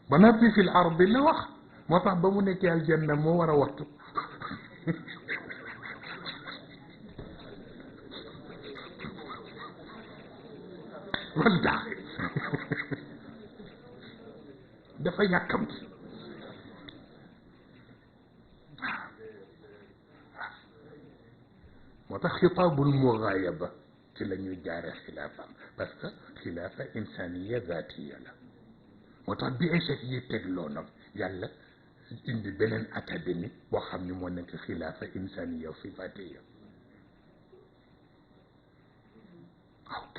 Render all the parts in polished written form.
ba noppi fil ardi la wax moo tax ba mu nekkee aljanna moo war a wattu wallaahi dafa yàkkamti moo tax xitaabul mugaayaba ci la ñuy jaare xilaafam parce que xilaafa insaniya zaatiya la moo tax bi échec yi tegloo nag yàlla indi beneen académie boo xam ni moo nekk xilaafa insaniya sifatiya ok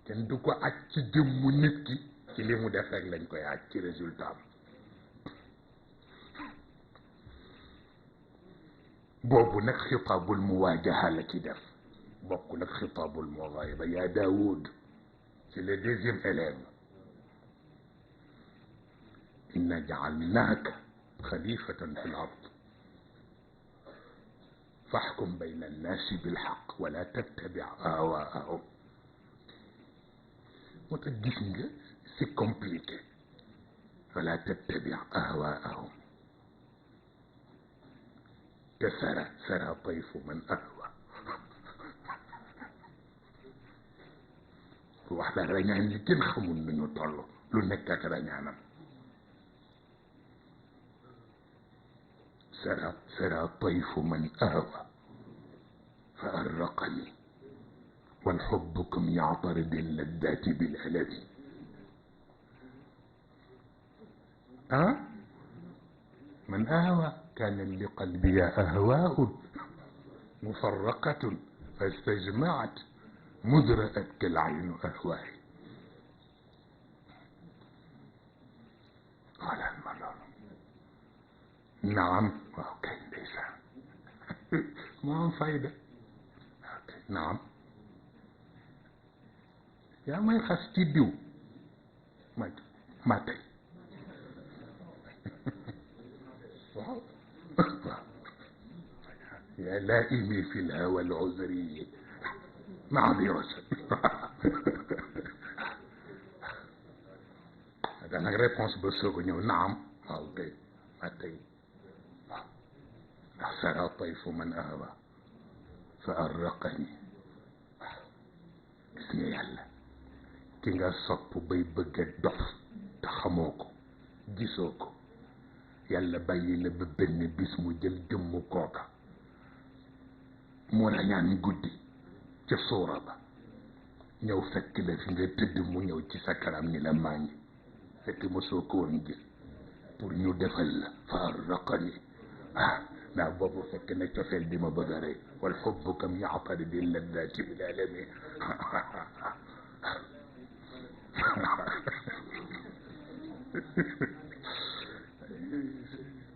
kenn du ko aj ci jëmmu nit ki ci li mu def rek lañ koy aj ci résultat am boobu nag xitaabul muwaajaha la ci def bokk nag xitaabul mughayaba yaa Daawud c'est le deuxième élève inna ja'alnaaka xalifatan fi l-ard fahkum bayna annaasi bilhaqq wala tattabi' ahwaa'ahum moo tax gis nga c'est compliqué wala tattabi' ahwaa'ahum te sara tayfu man ahwa wax la rañaan yi kenn xamul nu ñu toll lu nekk ak rañaanam sara tayfu man ahwa fa arraqani wal hubbukum ya'tarid al-ladati bil alami من أهوى كان لقلبي أهواء مفرقة فاستجمعت مدرأت كالعين أهواء قال المرء نعم أوكي ليس ما فايدة أوكي نعم يا ما يخستي ديو ما تي يا لائمي في الهوى العذري معذرة هذا نك ريبونس بسوكو نيو نعم اوكي ماتي سرى طيف من اهوى فأرقني اسمي يالا كيغا صوب باي بeuga dof ta xamoko gisoko yàlla bàyyi la ba benn bis mu jël jëmmu kooka mu rañaan guddi ca suura ba ñëw fekk la fi nga tëdd mu ñëw ci sa kanam ni la maa ngi fekk mosoo ko woon gis pour ñu defal la fa arraqani ndax boobu fekk na cofeel bi ma bëgg a rey wal xubbu kam yaatari di laddaati bil alami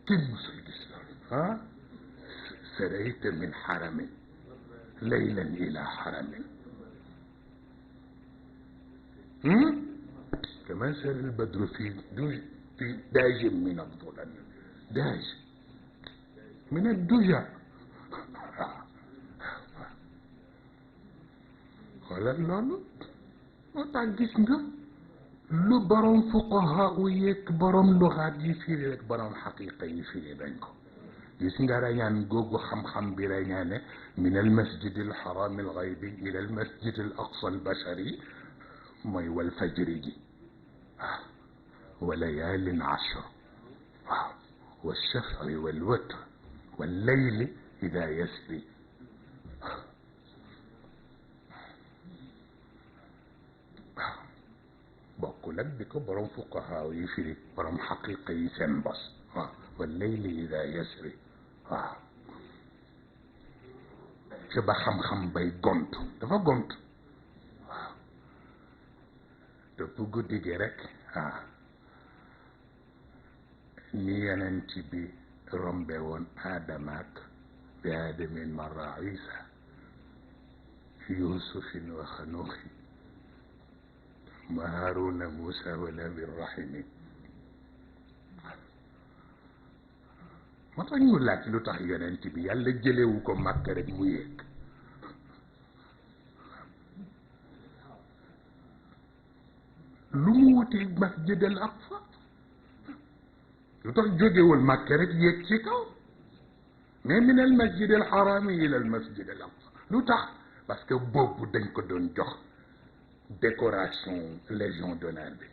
كم مسلم سريت من حرم ليلا إلى حرم كما سر البدر في داج من الظلم داج من الدجى قال لولو وتعجز lu borom fuqaha yeeg borom luxaat yi firi rek borom xaqiqa yi firi dañ ko gis nga rañaan googu xam-xam bi rañaane min al masjid al haram al ghaybi ila al masjid al aqsa al bashari mooy wal fajri ji waaw wa layalin ashr waaw wa shaf'i wal watr wal layli ida yasri bokkul ak bi ko borom fuqaha yi firi borom xaqiqa yi seen bos waaw wal layli ida yasri waaw ci ba xam-xam bay gont dafa gont waaw dëpp guddi gi rek ni yeneen ci bi rombe woon aadamaak bi aadamin marra isa yusufin wa xanuuxin ma Haaruna Muusa wala bi rahimi moo tax ñu laaj lu tax yonent bi yàlla jëlewu ko Makka rek mu yéeg lu mu wuteeg Masjid al Aqsa lu tax jógewul Màkka rek yéeg ci kaw mais min al masjid al harami ila al masjid al aqsa lu tax parce que boobu dañ ko doon jox décoration légion d'honneur bi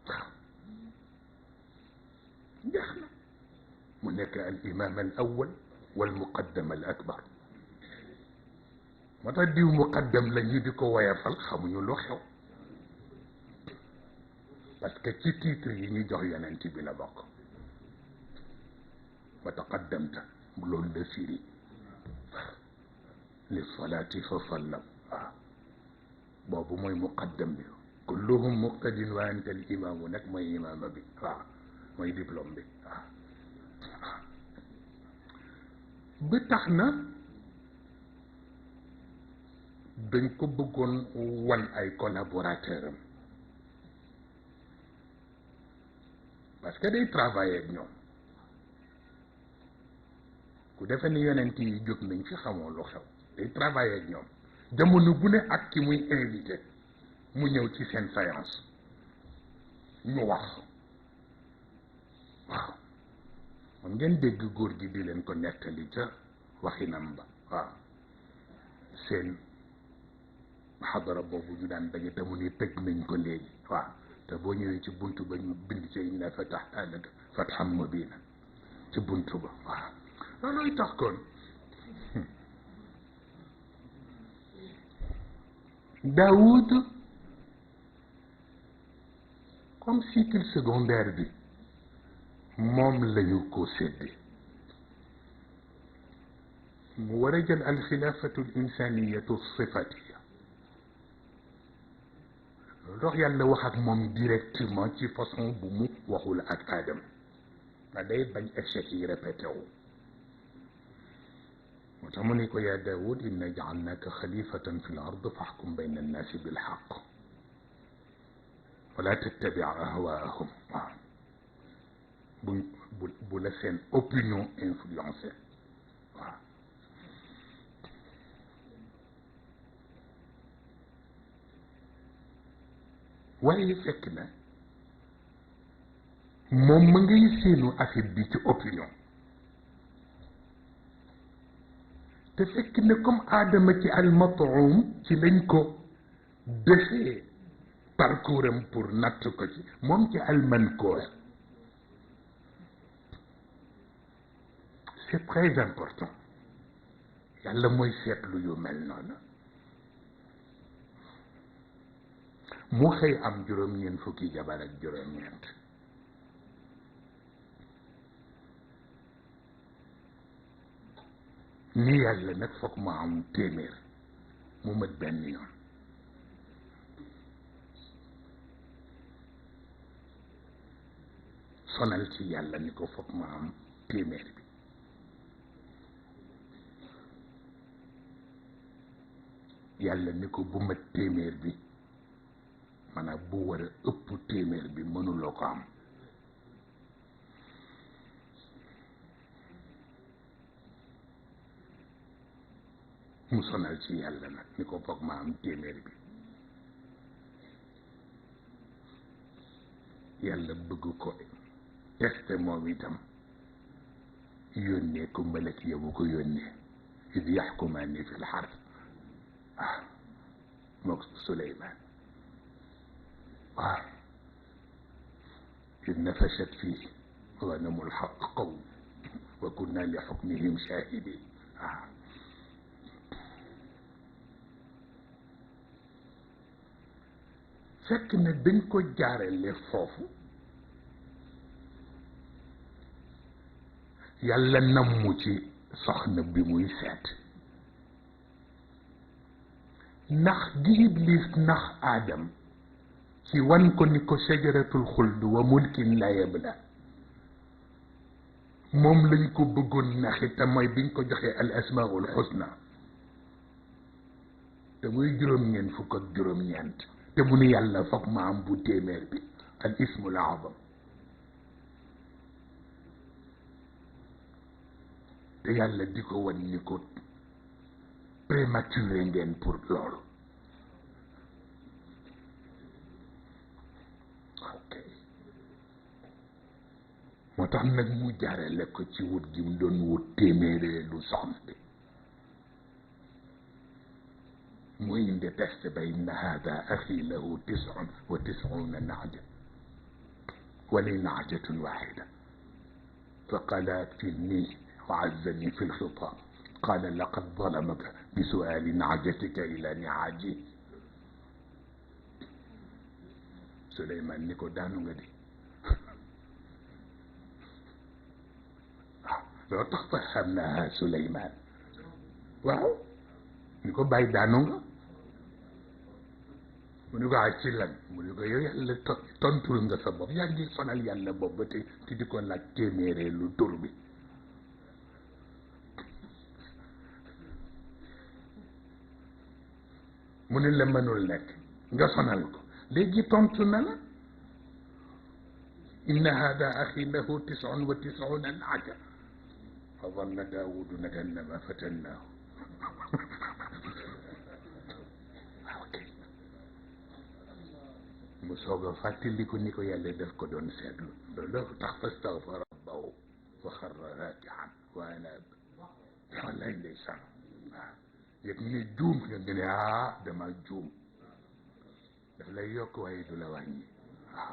waaw jeex na mu nekk al imam al awwal wal muqaddam al akbar moo tax diw muqaddam la ñu di ko woyafal xamuñu lu xew parce que ci titre yi ñu jox yonent bi la bokk wa taqaddamta loolu la firi li salaati fa sallam waaw boobu mooy muqaddam bi kulluhum muqtadin wa anta al imaamu nag mooy imaama bi waaw mooy diplôme bi waaw ba tax na dañ ko bëggoon wan ay collaborateur am parce que day travailler ak ñoom ku defe ni yonent yi jóg nañ fi xamoo lu xew day travailler ak ñoom jamono bu ne ak ki muy invité mu ñëw ci seen séance ñu wax waaw moom ngeen dégg góor gi di leen ko nettali ca waxinam ba waaw seen xadara boobu ñu daan daje te mu ni tëj nañ ko léegi waaw te boo ñëwee ci buntu ba ñu bind ci inna fatahna laka fathan mubina ci buntu ba waaw loolooy tax kon Daoud comme cycle secondaire bi moom lañu ko sédde mu war a jël alxilaafatu l insaniyatu sifatiya loolu tax yàlla wax ak moom directement ci façon bu mu waxul ak Adam ndax day bañ échec yi répété wu moo tax mu ne ko yaa Daawud inna jaalnaaka xalifatan fi l ard faxkum bayna annaasi bilxaq wala tattabi ahwaahum waaw bu la seen opinion influencé waaw waaye fekk na moom ma ngay séenu affaire bi ci opinion te fekk na comme aadama ci almatuum ci lañ ko defee parcours am pour natt ko ci moom ci almankoor c'est très important yàlla mooy seetlu yu mel noonu mu xëy am juróom-ñeent fukki jabar ak juróom-ñeent ni yàlla nag foog ma am téeméer mu mat benn yoon sonal ci yàlla ni ko foog ma am téeméer bi yàlla ni ko bu mat téeméer bi maanaam bu war a ëpp téeméer bi mënuloo ko am mu sonal ci yàlla nag ni ko foog ma am téeméer bi yàlla bëgg ko testé moom itam yónnee ko malak ya mu ko yónnee id yaxkumaani fi lxarb waaw mook Suleymaan waaw id nafashat fii ganamu lxaq qawm wa kunna li xukmihim shahidin waaw fekk na dañ ko jaarale foofu yàlla nammu ci soxna bi muy seet ndax gi Iblis ndax Aadam ci wan ko ni ko sajaratul xuld wa mulkin la yabla moom lañ ko bëggoon naxi te mooy biñ ko joxee al asmaul xusna te muy juróom-ñeent fukk ak juróom-ñeent te mu ni yàlla foog ma am bu téeméer bi al ismul azam te yàlla di ko wan ni ko prématuré ngeen pour loolu moo tax nag mu jaarale ko ci wut gi mu doon wut téeméeree lu soxna bi mu indi test ba inna hada axi lahu 99 naaja wali naajatun waxida fa qala akfilni wa azzani fi lxitaab qala laqad zalamaka bi suali naajatika ila niaaji Suleymaan ni ko daanu nga di loo tax fa xam naa Suleymaan waaw ni ko bàyyi daanu nga mu ni ko ci lan mu ni ko yow yàlla tontul nga sa bopp yaa ngi sonal yàlla bopp ba te di ko laaj téeméeree lu tur bi mu ni la mënul nekk nga sonal ko léegi tontu na la inna hada axi lahu 99 naaja fa zanna Daawudu naka annama fatannaahu mu soog a fàttaliku ni ko yàlla def ko doon seetlu loolu tax fastaghfara rabbahu wa xarra raaki'an wa anaab wallaay ndeysaan waaw yëg ni juum nga ne dama juum daf lay yokk waaye du la wàññi